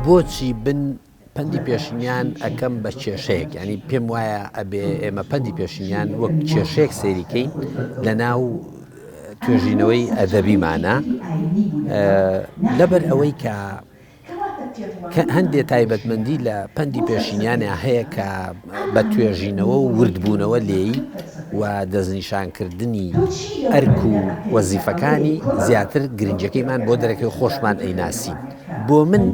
بۆچی بن پەندی پێشینیان ئەکەم بە کێشەیەک یانی پێم وایە ئەبێ ئێمە پەندی پێشینیان وەک کێشەیەک سەیریکەین لە ناو توێژینەوەی ئەدەبیمانە لەبەر ئەوەی کە هەندێ تایبەتمەندی لە پەندی پێشینیانە هەیە کە بە توێژینەوە و وردبوونەوە لێی و دەستنیشانکردنی ئەرک و وەزیفەکانی زیاتر گرنگەکەیمان بۆ دەرەکەی خۆشمان ئەیناسین. بۆ من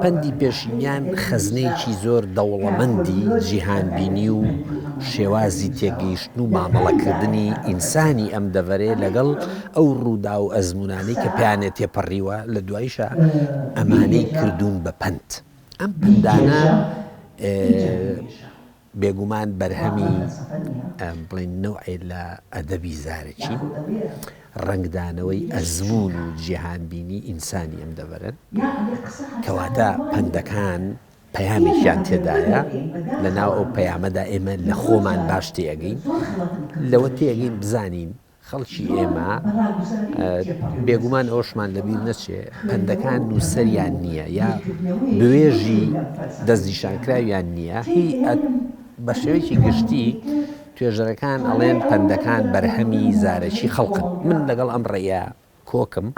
پەندی پێشینیان خەزنەیەکی زۆر دەوڵەمەندی جیهانبینی و شێوازی تێگەیشتن و مامەڵەکردنی ئینسانی ئەم دەڤەرەیە لەگەڵ ئەو ڕووداو و ئەزموونانەی کە پێیانێ تێپەڕیوە، لە دواییشا ئەمانەی کردوون بە پەند. ئەم پەندانە بێگومان بەرهەمی بڵێین نەوعێ لە ئەدەبی زارەکین، ڕەنگدانەوەی ئەزموون و جیهانبینی ئینسانی ئەم دەڤەرەن، کەواتە پەندەکان پەیامێکیان تێدایە، لەناو ئەو پەیامەدا ئێمە لە خۆمان باش تێئەگەین، لەوە تێئەگەین بزانین خەڵکی ئێمە بێگومان ئەوەشمان لەبیر نەچێ پەندەکان نووسەریان نییە یا بوێژی دەستنیشانکراویان نییە هی بە شێوەیەکی گشتی توێژەرەکان ئەڵێن پەندەکان بەرهەمی زارەکی خەڵکن من لەگەڵ ئەم ڕێیە کۆکم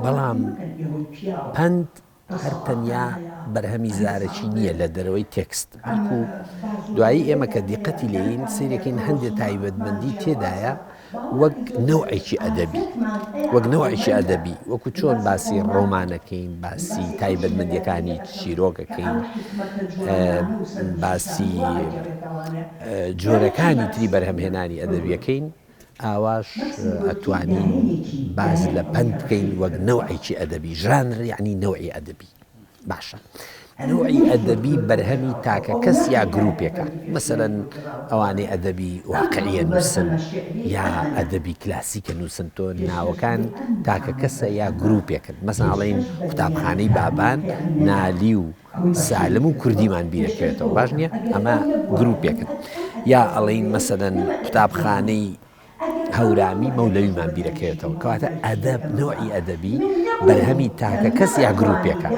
بەڵام پەند هەر تەنیا بەرهەمی زارەکی نییە لە دەرەوەی تێکست، بەڵکو دوایی ئێمە کە دیقەتی لێین سەیرەکەین هەندێ تایبەتمەندی تێدایە وەک نەوعێکی ئەدەبی وەک نەوعێکی ئەدەبی وەکو چۆن باسی ڕۆمانەکەین باسی تایبەتمەندیەکانی چیرۆکەکەین باسی جۆرەکانی تری بەرهەمهێنانی ئەدەبیەکەین ئاواش ئەتوانین باس لە پەند بکەین وەک نەوعێکی ئەدەبی، ژانر یەعنی نەوعی ئەدەبی. باشە نەوعی ئەدەبی بەرهەمی تاکە کەس یا گروپێکە، مەسەلەن ئەوانەی ئەدەبی واقعیە نووسن یا ئەدەبی کلاسیکە نووسن تۆ ناوەکان تاکە کەسە یا گروپێکن، مەسەلەن ئەڵێین قوتابخانەی بابان، نالی و سالم و کوردیمان بیرەکەوێتەوە باش نییە ئەمە گروپێکن یا ئەڵین مەسەدەن قوتابخانەی هەورامی مەولەویمان بیرەکەوێتەوە کەواتە ئەدەب نوعی ئەدەبی بەرهەمی تاکە کەس یا گروپێکە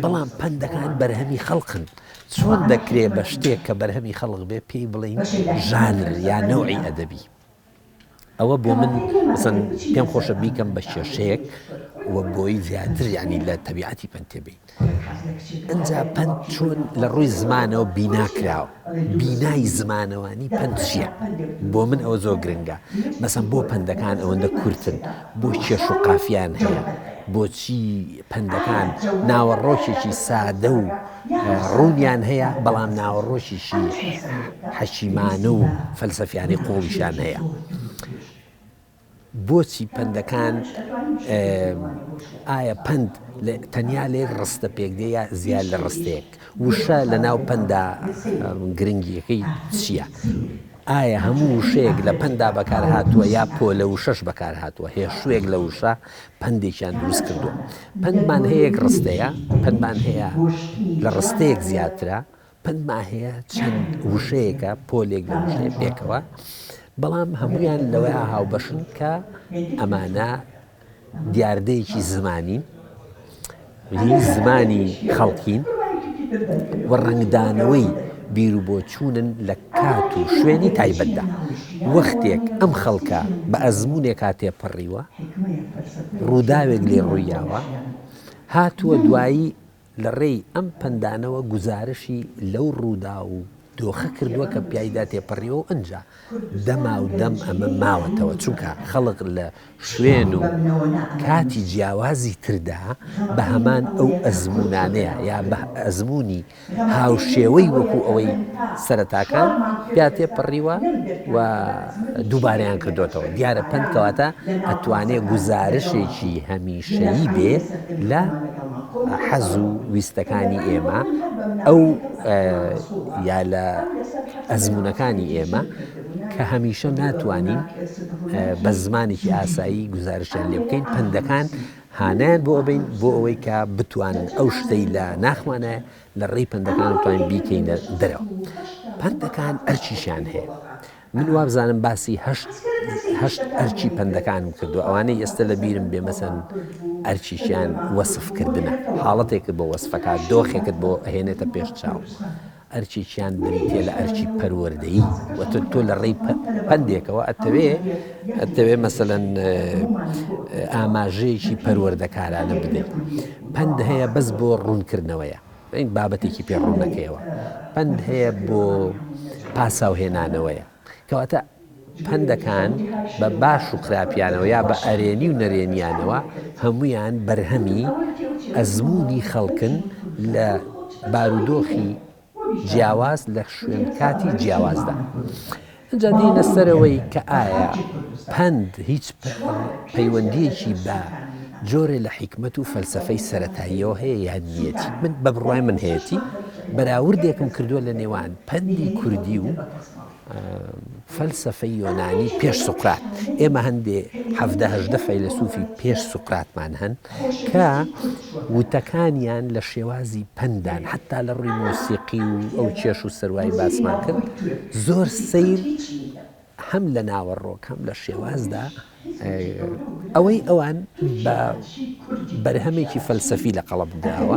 بەڵام پەندەکان بەرهەمی خەڵقن چۆن دەکرێ بە شتێک کە بەرهەمی خەڵق بێ پێی بڵین ژانر یا نوعی ئەدەبی ئەوە بۆ من مەسەن پێم خۆشە بیکەم بە کێشەیەک و بۆی زیاتر یعنی لە تەبیعەتی پەند تێبین ئەجا پەند چۆن لە ڕووی زمانەوە بینا کراوە بینای زمانەوانی پەند چییە بۆ من ئەوە زۆر گرنگە مەسەن بۆ پەندەکان ئەوەندە کورتن بۆ کێش و قافیان هەیە بۆچی پەندەکان ناوەڕۆکێکی سادە و ڕوونیان هەیە بەڵام ناوەڕۆکیشی حەکیمانە و فەلسەفیانەی قوڵیشیان هەیە. بۆچی پەندەکان ئایا پەند تەنیا لە یەک ڕستە پێک دێ یا زیاد لە ڕستەیەک وشە لە ناو پەندا گرنگیەکەی چییە؟ ئایا هەموو وشەیەک لە پەندا بەکار هاتووە یا پۆلە وشەش بەکار هاتووە هێشووێک لە وشە پەندێکیان دروست کردووە پەندمان هەیە یەک ڕستەیە پەندمان هەیە لە ڕستەیەک زیاترە پەندمان هەیە چەند وشەیەکە پۆلێک لە وشەیە پێکەوە بەڵام هەمویان لەوەیا هاوبەشن کە ئەمانە دیاردەیەکی زمانین هی زمانی خەڵکین و ڕەنگدانەوەی بیروبۆچوونن لە کات و شوێنی تایبەتدا. وەختێک ئەم خەڵکە بە ئەزموونێکا تێپەڕیوە، ڕووداوێک لێ ڕوویاوە، هاتووە دوایی لە ڕێی ئەم پەندانەوە گوزارشی لەو ڕووداو و دۆخە کردووە کە پیایدا تێپەڕیوە و ئنجا دەما و دەم ئەمە ماوەتەوە، چونکە خەڵک لە شوێن و کاتی جیاوازی تردا بە هەمان ئەو ئەزموونانەیە یا بە ئەزموونی هاوشێوەی وەکو ئەوەی سەرەتاکان پیا تێپەڕیوە و دووبارەیان کردوێتەوە دیارە پەند کەواتە ئەتوانێ گوزارشێکی هەمیشەیی بێ لە حەز و ویستەکانی ئێمە ئەو یا لە ئەزمونونەکانی ئێمە کە هەمیشە ناتوانین بە زمانێکی ئاسایی گوزارشیان لێ بکەین پەندەکان هانایان بۆ ئەبەین بۆ ئەوەی کە بتوانن ئەو شتەی لە ناخمانە لە ڕێی پەندەکان بتوانین بیکەینە دەرەوە. پەندەکان ئەرکیشیان هەیە. من وابزانم باسی هەشت. هەشت ئەرکی پەندەکانم کردووە ئەوانەی ئێستا لە بیرم بێ مەسەن ئەرکیشیان وەسفکردنە حاڵەتێکت بۆ وەسفەکە دۆخێکت بۆ ئەهێنێتە پێش چاو ئەرکێکیان بریتیە لە ئەرکی پەروەردەیی وەتە تۆ لە ڕێی پەندێکەوە ئەتەوێ ئەتەوێ مەسەلەن ئاماژەیەکی پەروەردەکارانە بدەیت پەند هەیە بەس بۆ ڕوونکردنەوەیە بابەتێکی پێ ڕوونەکەیەوە پەند هەیە بۆ پاساوهێنانەوەیە کەواتە پەندەکان بە باش و خراپیانەوە یا بە ئەرێنی و نەرێنیانەوە هەمویان بەرهەمی ئەزموونی خەڵکن لە بارودۆخی جیاواز لە شوێن کاتی جیاوازدا. ئینجا دێینە سەرەوەی کە ئایا پەند هیچ پەیوەندیەکی بە جۆرێ لە حیکمەت و فەلسەفەی سەرەتاییەوە هەیە یان نیەتی من بە بڕوای من هەیەتی بەراوردێکم کردووە لە نێوان پەندی کوردی و فەلسەفەی یۆنانی پێش سوقرات ئێمە هەندێ حەڤدە هەژدە فەیلەسوفی پێش سوقراتمان هەن کە وتەکانیان لە شێوازی پەندان حتا لە ڕووی مۆسیقی و ئەو کێش و سەروای باسمان کرد زۆر سەیر هەم لە ناوەڕۆک هەم لە شێوازدا ئەوەی ئەوان بە بەرهەمێکی فەلسەفی لە قەڵەم دراوە،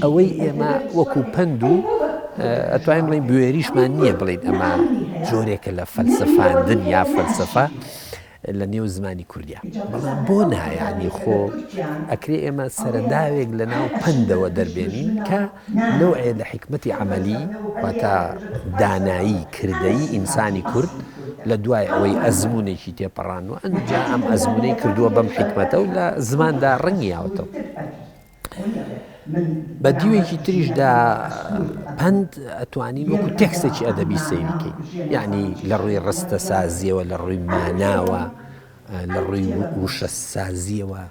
ئەوەی ئێمە وەکو پەند و ئەتوانین بڵێین بوێریشمان نییە بڵێین ئەمە جۆرێکە لە فەلسەفاندن یا فەلسەفە لە نێو زمانی کوردیا بەڵام بۆ نایانی خۆ ئەکرێ ئێمە سەرەداوێک لە ناو پەندەوە دەربێنین کە نەوعێ لە حیکمەتی عەمەلی واتە دانایی کردەیی ئینسانی کورد لە دوای ئەوەی ئەزموونێکی تێپەڕاندوە ئەنجا ئەم ئەزموونەی کردووە بەم حیکمەتە و لە زماندا ڕەنگی یاوەتەوە. بە دیوێکی تریشدا پەند ئەتوانین وەکو تێکستێکی ئەدەبی سەیری کەین یعنی لە ڕووی ڕستەسازیەوە لە ڕووی ماناوە لە ڕووی وشەسازیەوە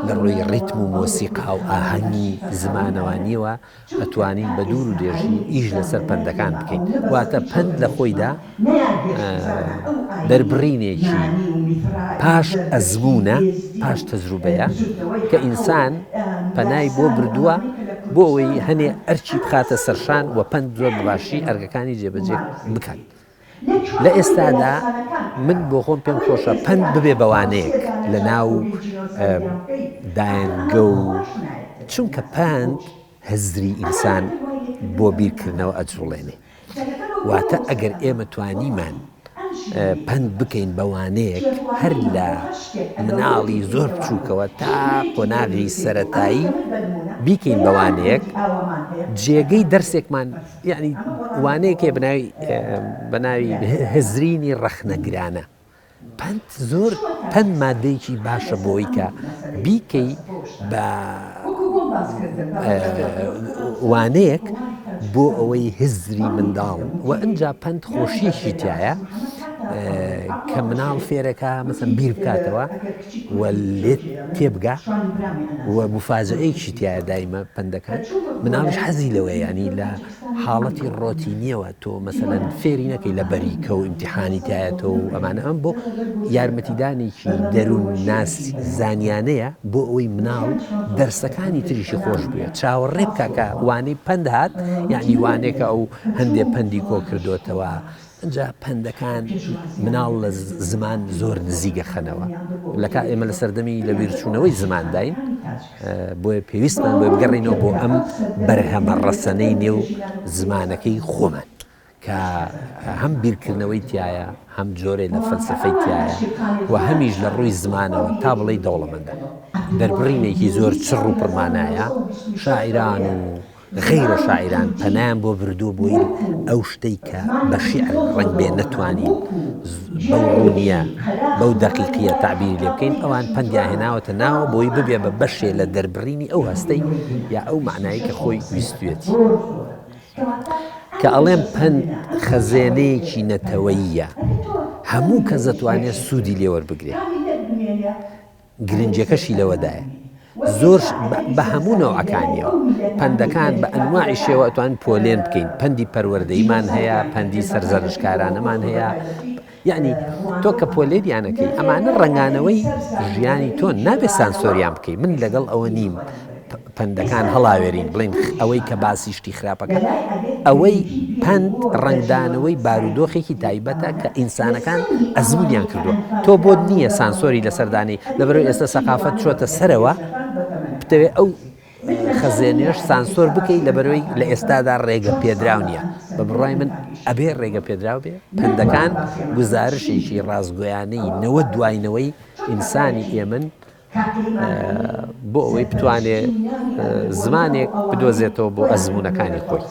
لە ڕووی ڕیتم و مۆسیقا و ئاهەنگی زمانەوانیەوە ئەتوانین بە دوور و درێژی ئیش لەسەر پەندەکان بکەین واتە پەند لە خۆیدا دەربڕینێکی پاش ئەزموونە پاش تەجروبەیە کە ئینسان پەنای بۆ بردووە بۆ ئەوەی هەنێ ئەرکی بخاتە سەرشان و پەند زۆر بەباشی ئەرکەکانی جێبەجێ بکات. لە ئێستادا من بۆ خۆم پێم خۆشە پەند ببێ بە وانەیەک لە ناو دایەنگە و چونکە پەند هزری ئینسان بۆ بیرکردنەوە ئەجوڵێنێ واتە ئەگەر ئێمە توانیمان پەند بکەین بە وانەیەک هەر لە مناڵی زۆر بچووکەوە تا قۆناغی سەتایی بیکەین بە وانەیەک جێگەی دەرسێکمان یەعنی وانەیەک هەیە بەناوی بەناوی هزرینی ڕەخنەگرانە پەند زۆر پەند مادەیەکی باشە بۆی کە بیکەی بە وانەیەک بۆ ئەوەی هزری منداڵ و ئەجا پەند خۆشیەکی تایە کە مناڵ فێرەکە مەسەن بیر بکاتەوە و لێت تێبگا و موفاجەئەیەکیشی تیایە دایمە پەندەکان مناڵیش حەزی لەوەیە یانی لە حاڵەتی ڕۆتینیەوە تۆ مەسەلەن فێری نەکەی لە بەریکە و ئیمتیحانی تایەتەوە و ئەمانە ئەم بۆ یارمەتیدانێکی دەروون ناس زانیانەیە بۆ ئەوەی مناڵ دەرسەکانی تریشی خۆش بوێ چاوەڕێ بکا کە وانەی پەند هات یعنی وانێکە ئەو هەندێ پەندی کۆ کردوتەوە ئینجا پەندەکان مناڵ لە زمان زۆر نزیک ئەخەنەوە لە کا ئێمە لە سەردەمی لە بیرچوونەوەی زمانداین بۆیە پێویستمان بۆی بگەڕینەوە بۆ ئەم بەرهەمە ڕەسەنەی نێو زمانەکەی خۆمان کە هەم بیرکردنەوەی تایە هەم جۆرێ لە فەلسفەی تایە و هەمیش لە ڕووی زمانەوە تا بڵێی دەوڵەمەندە دەربڕینێکی زۆر چڕ و پڕمانایە شاعیران و غەیرە شاعیران پەنایان بۆ بردووە بۆی ئەو شتەی کە بە شیعر ڕەنگ بێ نەتوانین بەو ڕوونییە بەو دەقیقییە تەعبیری لێ بکەین ئەوان پەندیان هێناوەتە ناوە بۆی ببێ بە بەشێ لە دەربڕینی ئەو هەستەی یا ئەو مەعنایەی کە خۆی ویستویەتی. کە ئەڵێم پەند خەزێنەیەکی نەتەوەییە هەموو کەس دەتوانێ سوودی لێ وەربگرێ. گرنگیەکەشی لەوەدایە زۆر بە هەموو نەوعەکانیەوە پەندەکان بە ئەنواعی شێوە ئەتوان پۆلێن بکەین پەندی پەروەردەیمان هەیە پەندی سەرزەنشکارانەمان هەیە یعنی تۆ کە پۆلێنیانەکەی ئەمانە ڕەنگانەوەی ژیانی تۆ نابێ سانسۆریان بکەی من لەگەڵ ئەوە نیم پەندەکان هەڵاوێرین بڵین ئەوەی کە باسی شتی خراپەکە. ئەوەی پەند ڕەنگدانەوەی بارودۆخێکی تایبەتە کە ئینسانەکان ئەزمونیان کردووە تۆ بۆت نییە سانسۆری لەسەردانی لەبەرەوە ئێستا سەقافەت چۆتە سەرەوە بتەوێ ئەو خەزێنێش سانسۆر بکەی لەبەرەوەی لە ئێستادا ڕێگە پێدراو نییە بە بڕای من ئەبێ ڕێگە پێدراو بێ پەندەکان گوزارشێکی ڕاستگۆیانەی نەوە دواینەوەی ئینسانی ئێمن بۆ ئەوەی بتوانێ زمانێک بدۆزێتەوە بۆ ئەزموونەکانی خۆی.